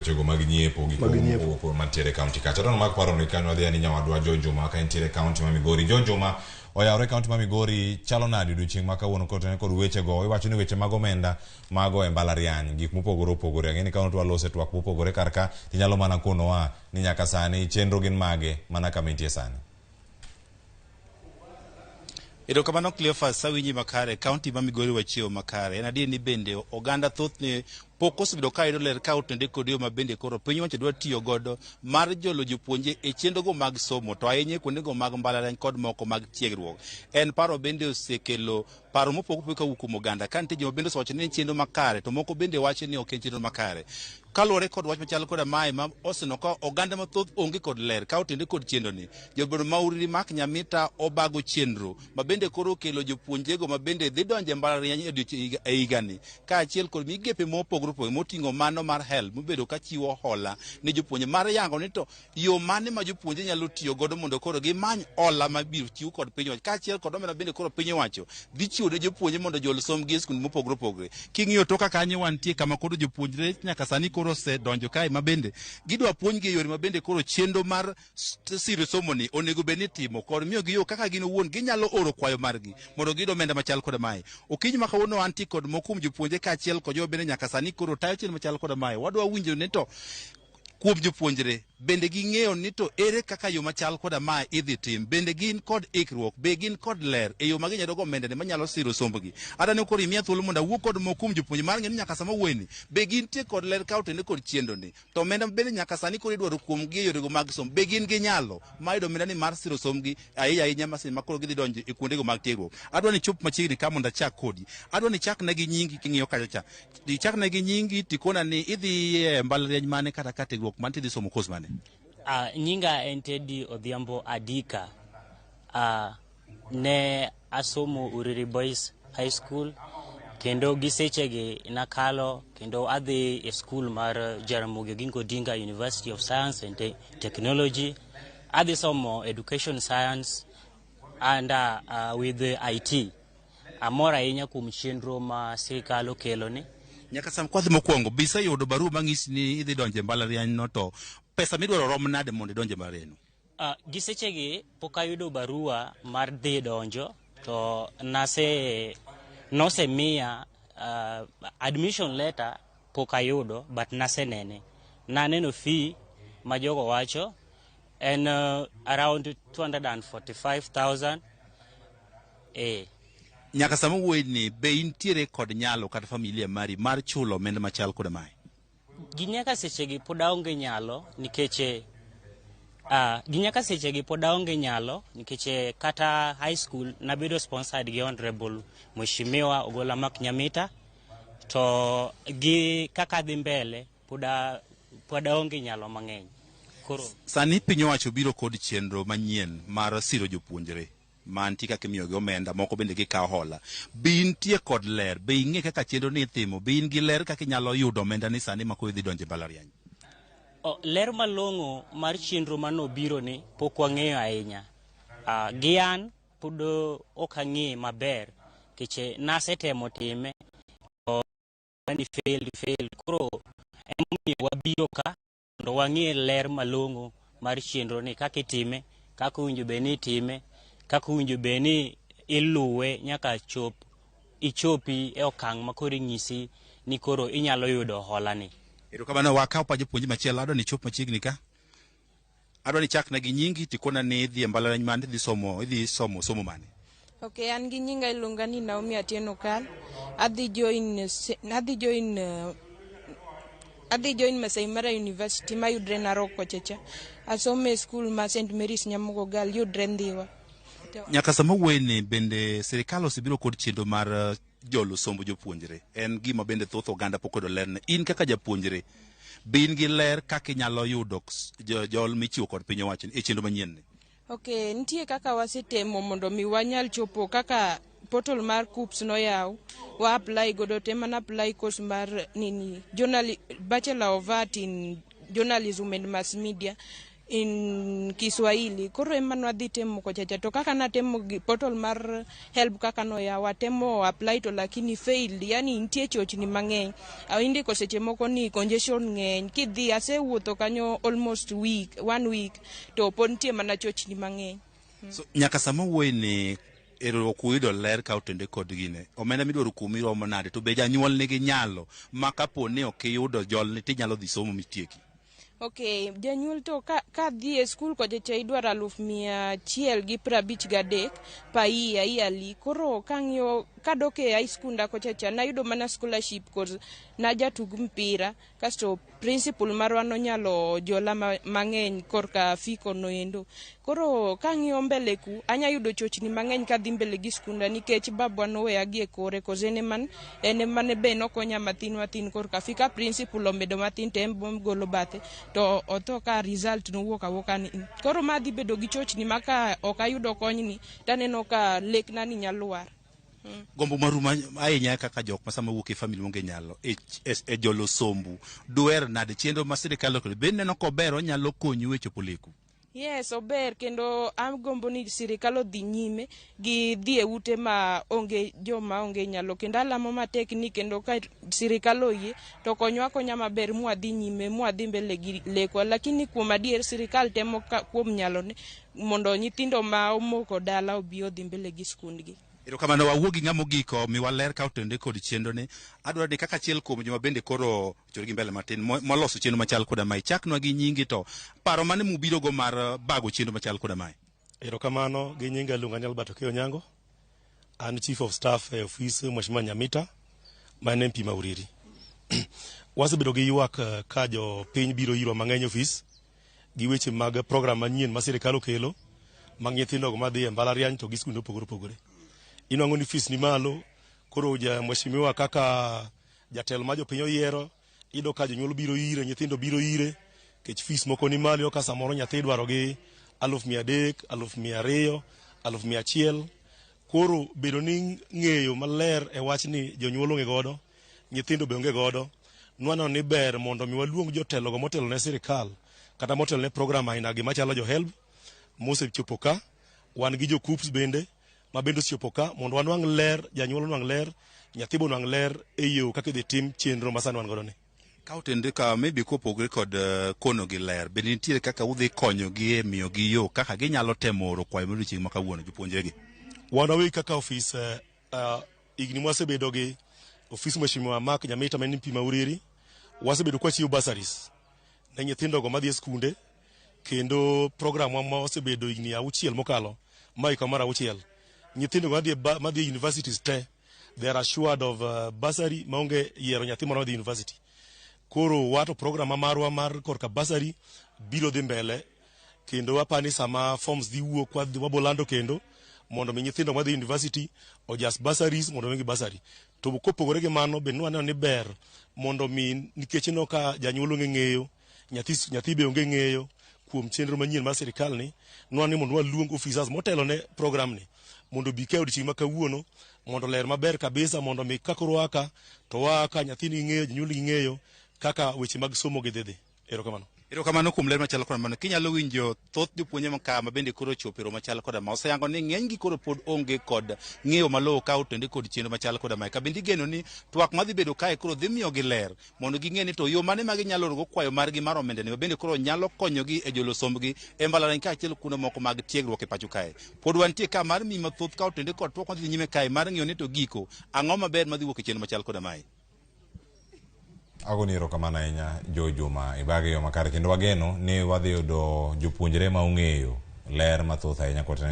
Wechego mag nyiepo gik Mag nyiepo. mopogore mantiere e kaunti kacha. To mag paro ni kanyo wadhi ani nyawadwa Joe Juma ka entiere e kaunti ma Migori. Joe Juma oyawre e kaunti ma Migori chalo nade odiochieng' ma kawuono kotenore kod wechego. Iwacho ni weche mag omenda mago e mbalariany gik mopogore opogore. Ang'e ni kawuono to walose twak mopogore kar ka tinyalo mana konowa ni nyaka sani chenro gin mage mana kama intie sani. Erokamano Cleophas, awinji makare. Kaunti ma Migori wachiewo makare. En adier ni bende oganda thothne pok osebedo ka yudo ler ka otende kod yo ma bende koro piny owacho dwa tiyo godo mar jolo jopuonje e chenrogo mag somo to ahinya e kuondego mag mbalariany kod moko mag tiegruok. En paro bende osekelo paro mopogore opogore kawuok kuom oganda. Ka nitie joma bende osewacho ni en chenro makare to moko bende wacho ni ok en chenro makare. Kaluwore kod wach machal koda mae ma oseneno ka oganda mathoth onge kod ler ka otende kod chenro ni. Jobedo mauriri Mark Nyamita obago chenro ma bende koro okelo jopuonjego ma bende dhi donjo e mbalariany e higani kaachiel kod migepe mopogore opogore moting'o mano mar HELB mobedo ka chiwo hola ne jopuonje mar yango ni to yo mane ma jopuonje nyalo tiyo godo mondo koro gimany hola ma ibiro chiw kod piny owacho kaachiel kod omenda bende koro piny owacho dhi chiwo ne jopuonje mondo jol sombgi e skunde mopogore opogore. King'iyo toka kanyo wantie kama koro jopuonjre nyaka sani koro osedonjo kae ma bende gidwa puonjgi e yore ma bende koro chenro mar siro somoni onego bed ni itimo kod miyogi yo kaka gin owuon ginyalo oro kwayo margi mondo giyud omenda machal koda mae. Okinyi ma kawuono antie kod moko kuom jopuonje kaachiel kod jogo bende nyaka sani koro tayo chenro machal koda mae. Wadwa winjo ni to kuom jopuonjre bende ging'eyo ni to ere kaka yo machal koda mae idhi tim, bende gin kod ikruok, be gin kod ler e yo ma ginyalo go omenda ni manyalo siro sombgi. Adwa ni koro imiya thuolo mondo awuo kod moko kuom jopuonje mar ng'eyo ni nyaka sama wuoyeni be gintie kod ler ka otene kod chenro ni to omenda bende nyaka sani koro idwaro kuomgi e yorego mag somo, be gin gi nyalo mar yudo omenda ni mar siro sombgi ahinya ahinya masin ma koro gidhi donjo e kuondego mag tiegruok. Adwa ni chop machiegni ka mondo achak kodi. Adwa ni chakna gi nyingi king'iyo kacha cha. Ichakna gi nyingi tikona ni idhi e mbalariany mane kata ka tiegruok mane tidhi somo kos mane. Nyinga en Teddy Odhiambo Adika. Ne asomo Uriri Boys High School kendo gi sechegi nakalo kendo adhi e skul mar Jaramogi Oginga Odinga University of Science and Technology. Adhi somo Education Science and with IT. Amor ahinya kuom chenro ma sirikal okelo ni. Nyaka sam kwathi mokwongo, be iseyudo barua mang'isi ni idhi donjo e mbalariany no to pesa midwaro rom nade mondo idonj e mbalariany no? Gi sechegi pok ayudo barua mar dhi donjo to nase nosemiya admission letter pok ayudo but nasenene. Naneno fee ma jogo wacho en around 245,000 eh. Nyaka sama wuoyi ni be intiere kod nyalo kata familia mari mar chulo omenda machal koda mae? Gi nyaka sechegi pod aonge nyalo nikech gi nyaka sechegi pod aonge nyalo nikech kata high school nabedo sponsored gi Honorable Mheshimiwa Ogola Mark Nyamita to gi kaka dhi mbele pod aonge nyalo mang'eny. Koro Sani piny owacho biro kod chenro manyien mar siro jopuonjre mantie kaka imiyogi omenda moko bende gikawo hola. Be intie kod ler? Be ing'e kaka chenro ni itimo? Be in gi ler kaka inyalo yudo omenda ni sani ma koro idhi donjo e mbalariany? Ler malong'o mar chenro manobiro ni pok wang'eyo ahinya. Gi an pod ok ang'e maber nikech nasetemo time to ni failed failed. Koro emomiyo wabiro ka mondo wang'e ler malong'o mar chenro ni kaka itime, kaka owinjo bed ni itime, kaka owinjo bed ni iluwe nyaka chop ichopi e okang' ma koro inyisi ni koro inyalo yudo hola ni. Erokamano wakaw pa japuonj machielo adwa ni ichop machiegni ka. Adwa ni ichakna gi nyingi tikona ni idhi e mbalariany mane idhi somo idhi somo somo mane. Okay, an gi nyinga iluonga ni Naomi Atieno Kal. Adhi join adhi join adhi join Masai Mara University mayudre Narok kocha cha. Asomo e skul ma St Mary's Nyamogo Girl yudre Ndhiwa. Nyaka sama wuoyeni bende sirikal osebiro kod chenro mar jolo somb jopuonjre. En gima bende thoth oganda pok oyudo lerne. In kaka japuonjre, be in gi ler kaka inyalo yudo jol michiwo kod piny owacho e chenro manyien ni? Okay, nitie kaka wasetemo mondo mi wanyal chopo kaka portal mar KUCCPS noyaw, wa apply godo te mana apply course mar nini journali, Bachelor of Art in Journalism and Mass Media. in Kiswahili. Koro ema nwadhi temo kochacha to kaka natemo gi portal mar HELB kaka noyaw atemo apply to lakini failed, yani nitie chochni mang'eny. Indiko seche moko ni congestion ng'eny kidhi asewuotho kanyo almost week one week to pod nitie mana chochni mang'eny. So, nyaka sama wuoyi ni ero ok uyudo ler ka otende kod gine omenda midwaro kuomi romo nade to be janyuol nigi nyalo ma kapo ni ok iyudo jolni tinyalo dhi somo mitieki? Okay, janyuol to ka dhi e skul kochacha idwaro 153,000 per year yearly. Koro kang'iyo kadok e high school nda kochacha nayudo mana scholarship cause najatug mpira kasto principal marwa nonyalo jola mang'eny korka fee kono endo. Koro kang'iyo mbele ku anya yudo chochni mang'eny kadhi mbele gi skunda nikech babwa noweya gi e kore cause en emane be nokonya mathin mathin korka fee ka principal omedo mathin to en golo bathe to otho ka result nowuok awuoka ni koro ma dhi bedo gi chochni ma ka ok ayudo konyni taneno ka lekna ni nyalo lwar. Gombo maru ahinya kaka jok ma sama wuok e family maonge nyalo e jolo sombu duher nade chenro ma sirikal okelo be ineno kober onyalo konyu e chopo leku? Yes, ober kendo agombo ni sirikal odhi nyime gi dhi e ute ma onge joma onge nyalo kendo alamo matek ni kendo ka sirikal oyie to konywa akonya maber mwadhi nyime mwadhi mbele gi lekwa lakini kuom adier sirikal temo kuom nyalone mondo nyithindo ma omoko dala obi odhi mbele gi skundgi. Erokamano wawuo gi ng'ama ogik omiwa ler ka otende kod chenro ni. Adwaro ni kaka achiel kuom joma bende koro chor gi mbele matin moloso chenro machal koda mae. Chaknwa gi nyingi to paro mane mubiro go mar bago chenro machal koda mae? Erokamano gi nyinga iluonga ni Albert Okeyo Onyango. An Chief of Staff e ofis Mheshimiwa Nyamita ma en MP ma Uriri. Wasebedo gi ywak ka jopiny biro irwa mang'eny e ofis gi weche mag program manyien ma sirikal okelo mag nyithindo go madhi e mbalariany to gi skunde mopogore opogore. Inwang'o ni fees ni malo, koro ja mheshimiwa kaka jatelo ma jopiny oyiero, iyudo ka jonyuol biro ire, nyithindo biro ire, nikech fees moko ni malo, iyudo ka samoro nyathi idwaro gi 300,000, 200,000, 100,000. Koro bedo ni ng'eyo maler e wachni jonyuol onge godo, nyithindo be onge godo, nwaneno ni ber mondo mi waluong jotelo go motelo ne sirikal kata motelo ne program aina gi machalo jo HELB mosechopo ka, wan gi jo KUCCPS bende ma bende osechopo ka mondo wanwang' ler, janyuol onwang' ler, nyathi be onwang' ler e yo kaka idhi tim chenro ma sani wan godo ni. Ka otende ka maybe kopogore kod kono gi ler, bende nitiere kaka udhi konyogi e miyogi yo kaka ginyalo temo oro kwayo mar odiochieng' ma kawuono jopuonjregi? Wan wawegi kaka ofis higni mwasebedo gi ofis Mheshimiwa Mark Nyamita ma en MP ma Uriri, wasebedo kwachiwo bursaries ne nyithindo go madhi e skunde kendo program wa ma osebedo higni 6 mokalo ma hika mar 6 nyithindo go madhi e universities te they are assured of bursary maonge yiero nyathi moro madhi university. Koro wato program ma marwa mar korka bursary biro dhi mbele kendo apani sama forms dhi wuok wabolando kendo mondo mi nyithindo madhi university ojas bursaries mondo migi bursary. To kopogore gi mano be nwaneno ni ber mondo mi nikech ineno ka janyuol onge ng'eyo, nyathi be onge ng'eyo kuom chenro manyien mar sirikal ni, nwaneno ni mondo waluong officers motelo ne program ni mondo obi ka e odiochieng' ma kawuono mondo ler maber kabisa mondo mi ka koro waa ka to waa ka nyathi nigi ng'eyo, janyuol nigi ng'eyo kaka weche mag somo gi dhi dhi. Erokamano. Erokamano kuom ler machalo koda mano. Kinyalo winjo thoth jopuonje ka ma bende koro ochopo e romo machal koda ma oseyango ni ng'enygi koro pod onge kod ng'eyo malong'o ka otende kod chenro machal koda mae. Ka bende igeno ni twak madhi bedo kae koro dhi miyogi ler mondo ging'e ni to yo mane ma ginyalo orogo kwayo margi mar omenda ni ma bende koro nyalo konyogi e jolo sombgi e mbalariany kaachiel kuonde moko mag tiegruok e pacho kae. Pod wantie ka mar miyi mathoth ka otende kod twak madhi nyime kae mar ng'iyo ni to giko ang'o maber madhi wuok e chenro machal koda mae. Agoni erokamano ahinya Jo Juma ibage yo makare kendo wageno ni wadhi yudo jopuonjre ma ong'eyo ler mathoth ahinya kotenore.